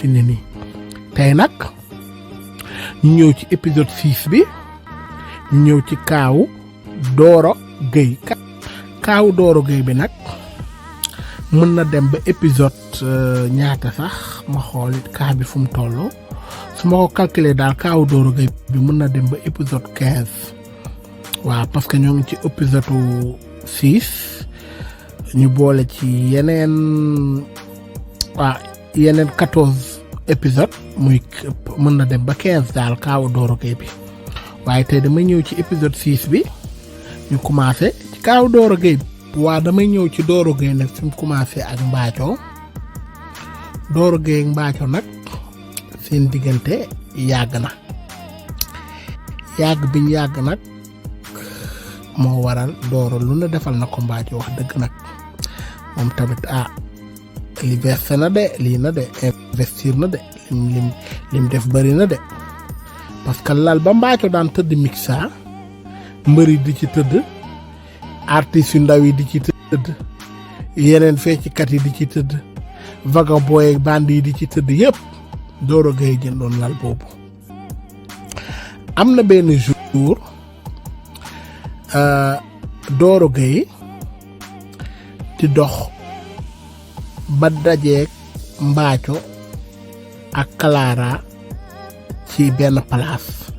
fi ne nii tey nag ñu ñëw ci épisode 6 bi ñu ñëw ci kaawu Doro Gueye kaawu Doro Gueye bi nag mën na dem ba épisode ñaata sax ma xool kaa bi fu mu toll su ma ko calculer daal kaawu Doro Gueye bi mën na dem ba épisode 15 waaw parce que ñoo ngi ci épisode 6 ñu boole ci yeneen 14 épisode muy mën na dem ba 15 daal kaawu Doro Gueye bi waaye tey damay ñëw ci épisode 6 bi ñu commencé ci kaawu Doro Gueye bi waa damay ñëw ci Doro Gueye nag fi mu commencé ak Mbathio Doro Gueye ak Mbathio nag seen diggante yàgg na yàgg biñ yàgg nag moo waral Doro lu ne defal na ko Mbathio wax dëgg nag moom tamit li versé na de lii na de investir na de lim def bëri na de parce que lal ba Mbathio daan tëdd mixa mbëri di ci tëdd artistes yu ndaw yi di ci tëdd yeneen fecckat yi di ci tëdd vagabond yi bandi yi di ci tëdd yëpp Doro Gueye jëndoon lal boobu am na benn jour Doro Gueye di dox ba dajeeg Mbathio ak Clara ci benn place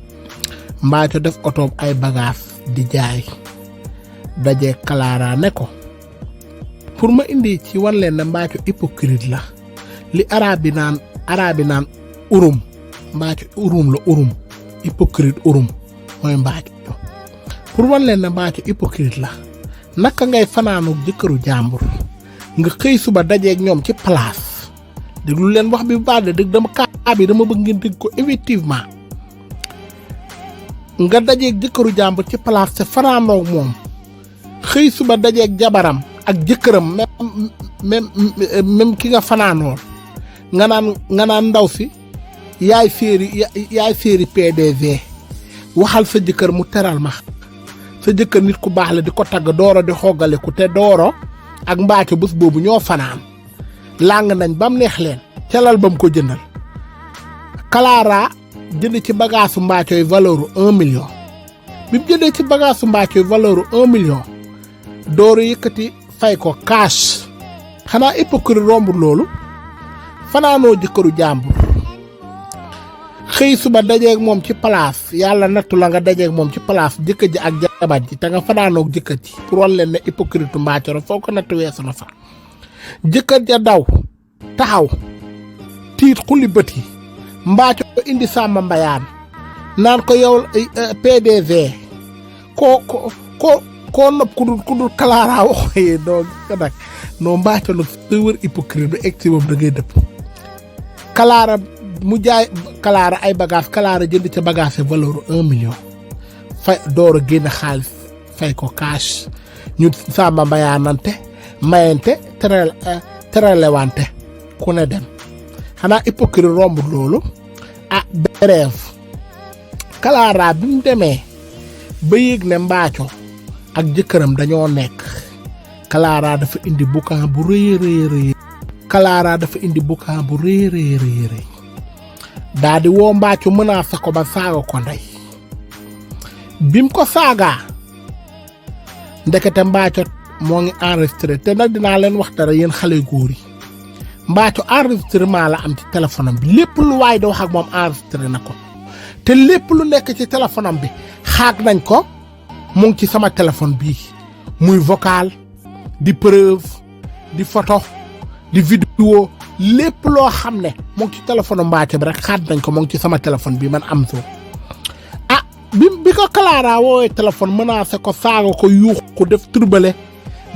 Mbathio def otoom ay bagages di jaay dajeeg Clara ne ko pour ma indi ci wan leen ne Mbathio hypocrite la li arabe bi naan urum Mbathio urum la urum hypocrite urum mooy Mbathio pour wan leen ne Mbathio hypocrite la naka ngay fanaanu jëkkëru jàmbur nga xëy suba dajeeg ñoom ci place déglu leen wax bi baax de dëgg dama dama bëgg ngeen dégg ko effectivement nga dajeeg jëkkëru jàmbur ci place te fanaanoog moom xëy suba dajeeg jabaram ak jëkkëram même ki nga fanaanoon nga naan ndaw si yaay séeri PDG waxal sa jëkkër mu teral ma sa jëkkër nit ku baax la di ko tagg Doro di xoggaleku te Doro ak Mbathio bés boobu ñoo fanaan làng nañ bam neex leen ca lal bam ko jëndal Clara jënd ci bagaasu Mbathio yi valeur 1 million bi mu jëndee ci bagaasu Mbathio yi valeur 1 million Doro yëkkati fay ko cash xanaa hypocrite romb loolu fanaanoo jëkkëru jàmbur xëy suba dajeeg moom ci place yàlla nattu la nga dajeeg moom ci place jëkkër ji ak jabar ji te nga fanaanoog jëkkër ji pour wan leen ne hypocrite Mbathio foo ko nattu weesu na fa jëkkër ja daw taxaw tiit xulli bët yi Mbathio indi Samba Mbayaan naan ko yow PDG koo nopp ku dul Clara waxee non Mbathio nag sa wër hypocrite ba egg si moom da ngay dëpp Clara mu jaay Clara ay bagage Clara jënd ca bagage valeur 1 million fay Doro génn xaalis fay ko cash ñu Samba Mbayaanante mayante teralewante ku ne dem xanaa hypocrite romb loolu bref Clara bi mu demee ba yëg ne Mbathio ak jëkkëram dañoo nekk Clara dafa indi boucan bu rëy Clara dafa indi boucan bu rëy daa di woo Mbathio menacé ko ba saaga ko ndey bim ko saagaa ndekete Mbathio moo ngi enregistré te nag dinaa leen wax dara yéen xale góor yi Mbathio enregistrement la am ci téléphone am bi lépp lu waay di wax ak moom enregistré na ko te lépp lu nekk ci téléphone am bi xaag nañ ko mu ngi ci sama téléphone bii muy vocal di preuve di photo di vidéo lépp loo xam ne mu ngi ci téléphone Mbathio bi rek xaat nañ ko mu ngi ci sama téléphone bi man am so bi ko Clara woowee téléphone menacé ko saaga ko yuux ko def turbale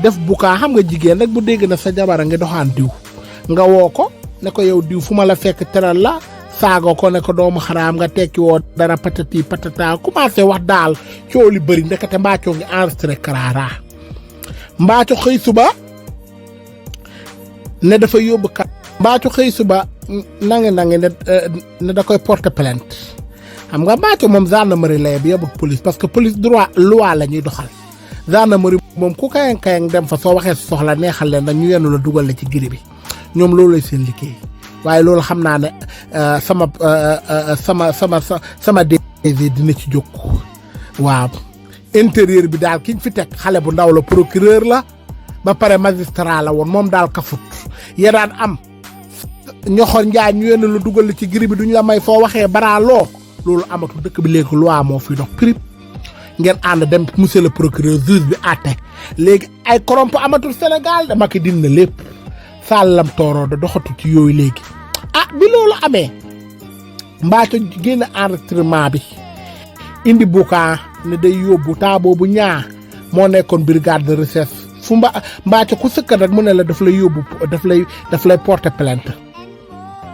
def bukaa xam nga jigéen rek bu dégg na sa jabara nga doxaan diw nga woo ko ne ko yow diw fu ma la fekk teral la saaga ko ne ko doomu xaraam nga tekki woo dara patati patata commencé wax daal coow li bëri ndekete Mbathio ngi enregistré Clara Mbathio xëy suba ne dafa yóbbu Mbathio xëy suba nangi ne da koy porter plainte xam nga Mbathio moom gendarmerie lay bi yóbbu police parce que police droit loi la ñuy doxal gendarmerie moom ku kayang dem fa soo waxee soxla neexal leen nag ñu yenn la dugal la ci giri bi ñoom loolu lay seen liggéey waaye loolu xam naa ne sama DG dina ci jóg waaw intérieur bi daal kiñ fi teg xale bu ndaw la procureur la ba pare magistrat la woon moom daal kafut ya daan am ñoxor njaay ñu yenn lu dugal ci giri bi duñ la may foo waxee baraaloo loolu amatu dëkk bi léegi loi moo fi dox prip ngeen ànd dem monsieur le procureur juge bi àtte léegi ay corrompu amatul Sénégal dama ki dina lépp sàllam tooroo da doxatu ci yooyu léegi bi loolu amee mbaaco génn enregistrement bi indi boucan ne day yóbbu taa boobu ñaa moo nekkoon brigade de recherche fu mbaaco ku sëkkat rek mu ne la daf lay yóbbu daf lay porter plainte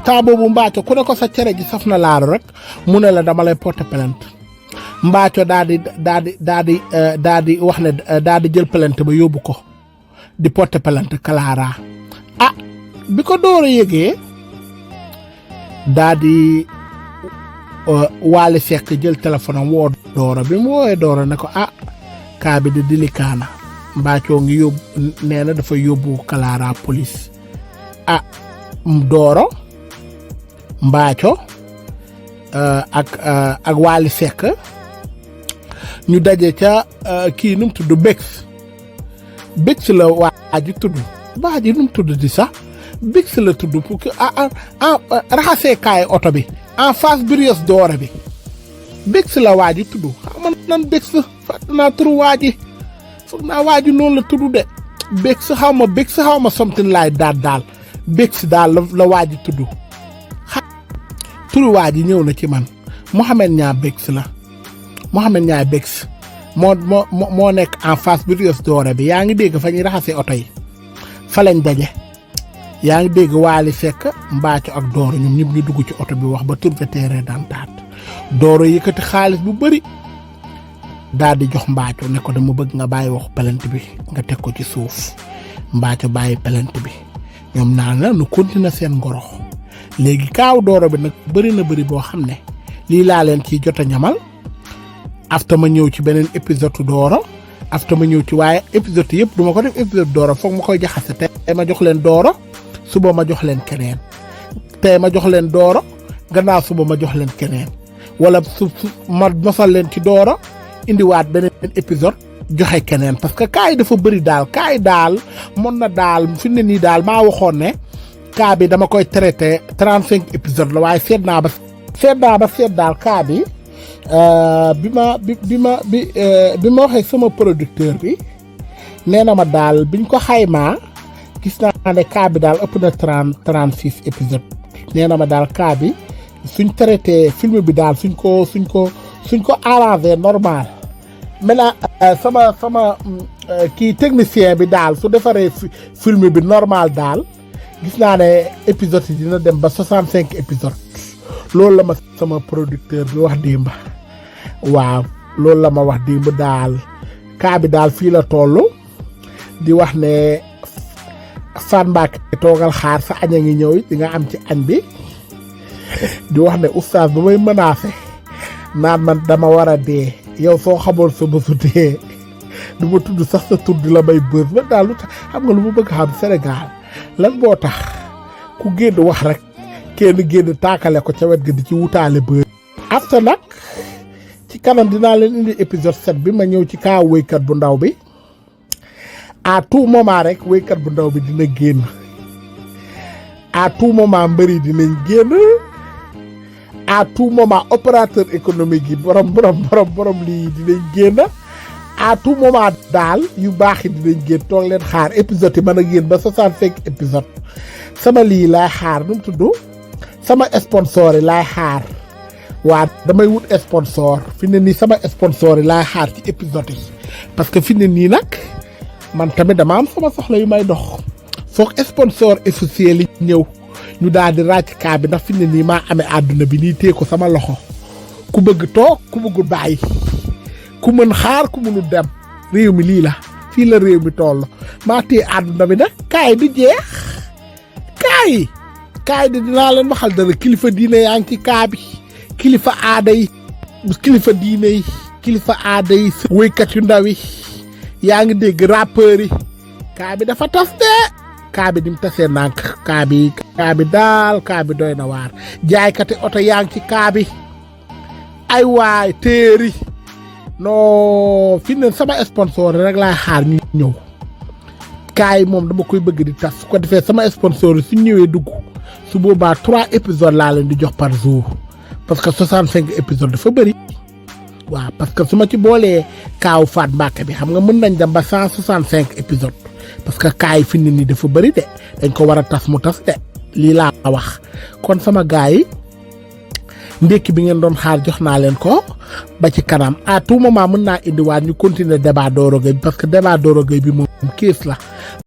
taa boobu mbaaco ku ne ko sa cere ji saf na laaru rek mu ne la dama lay porter plainte mbaaco daal di wax ne daal di jël plainte ba yóbbu ko di porter plainte Clara bi ko door a yëgee daal di Wally Seck jël téléphone am woo Doro bi mu woowee Doro ne ko kaa bi di dilikaana mbaacoo ngi yóbbu nee na dafa yóbbu Clara police Doro mbaaco ak Wally Seck ñu daje ca kii nu mu tudd Bex la waa ji tudd waa ji nu mu tudd di sax Bex la tudd pour que raxasee kaay oto bi en face Brioche Dorée bi Bex la waa ji tudd xam nga nan Bex fàtt naa turu waa ji foog naa waa ji noonu la tudd de Bex xaw ma something like that daal Bex daal la waa ji tudd turu waa ji ñëw na ci man Mohamed Niang Bex la Mohamed Niang Bex moo nekk en face Brioche Dorée bi yaa ngi dégg fa ñuy raxasee oto yi fa lañ daje yaa ngi dégg Wally Seck mbaaco ak Doro ñoom ñëpp ñu dugg ci oto bi wax ba trouvé terrain d'entente Doro yëkkati xaalis bu bëri daal di jox mbaaco ne ko dama bëgg nga bàyyi waxu plainte bi nga teg ko ci suuf mbaaco bàyyi plainte bi ñoom naan la nu continuer seen ngorox léegi kaaw Doro bi nag bëri na bëri boo xam ne lii laa leen ciy jot a ñamal afta ma ñëw ci beneen épisode Doro afta ma ñëw ci waaye épisode yëpp duma ko def épisode Doro foog ma koy jaxase tey ma jox leen Doro suba ma jox leen keneen tey ma jox leen Doro gannaaw suba ma jox leen keneen wala ma mosal leen ci Doro indiwaat beneen épisode joxe keneen parce que cas yi dafa bëri daal cas yi daal mën na daal fi ne nii daal maa waxoon ne cas bi dama koy traité 35 épisode la waaye seet naa ba seet daal cas bi bi ma waxee sama producteur bi nee na ma daal biñ ko xaymaa gis naa ne cas bi daal ëpp na 36 épisode nee na ma daal cas bi suñ traité film bi daal suñ ko arrangé normal maintenant sama kii technicien bi daal su defaree film bi normal daal gis naa ne épisode yi dina dem ba 65 épisode loolu la ma sama producteur bi wax démb waaw loolu la ma wax démb daal cas bi daal fii la toll di wax ne Fane Mbacké toogal xaar sa añ a ngi ñëw di nga am ci añ bi di wax ne oustaz ba may menacé naan man dama war a dee yow soo xamoon sa bësu dee du ma tudd sax sa tur di la may bës ba daal lu tax xam nga lu ma bëgg xam Sénégal lan boo tax ku génn wax rek kenn génn taakale ko ca wet ga di ci wutaale bës after nag ci kanam dinaa leen indi épisode 7 bi ma ñëw ci kaa wéykat bu ndaw bi à tout moment rek wéykat bu ndaw bi dina génn à tout moment mbëri dinañ génn à tout moment opérateur économique yi borom lii dinañ génn à tout moment daal yu baax yi dinañ génn toog leen xaar épisode yi mën a génn ba 65 épisode sama lii laay xaar nu mu tudd sama sponsor yi laay xaar waa damay wut sponsor fi ne nii sama sponsor yi laay xaar ci épisode yi parce que fi ne nii nag man tamit dama am sama soxla yu may dox foog sponsor officiel yi ñëw ñu daal di ràcc kaa bi ndax fi ne nii maa amee àdduna bi nii tee ko sama loxo ku bëgg toog ku bëggul bàyyi ku mën xaar ku mënul dem réew mi lii la fii la réew mi toll maa tee àdduna bi nag kaay di jeex kaay di dinaa leen waxal dara kilifa diine yaa ngi ci kaa bi kilifa aada yi kilifa diine yi kilifa aada yi wéykat yu ndaw yi yaa ngi dégg rappeurs yi kaa bi dafa tas de kaa bi dim tasee nànk kaa bi daal kaa bi doy na waar jaaykati oto yaa ngi ci kaa bi ay waay téeri non fi ne sama sponsor rek laay xaar ñu ñëw kaay moom dama koy bëgg di tas su ko defee sama sponsor su ñëwee dugg su boobaa 3 épisodes laa leen di jox par jour parce que 65 épisodes dafa bëri waaw parce que su ma ci boolee kaaw Faat Mbàkke bi xam nga mën nañ dem ba 165 épisodes parce que kaay fi ne nii dafa bëri de dañ ko war a tas mu tas de lii laa wax kon sama gars yi ndékki bi ngeen doon xaar jox naa leen ko ba ci kanam à tout moment mën naa indiwaat ñu continuer débat Doro Gueye bi parce que débat Doro Gueye bi moom kiis la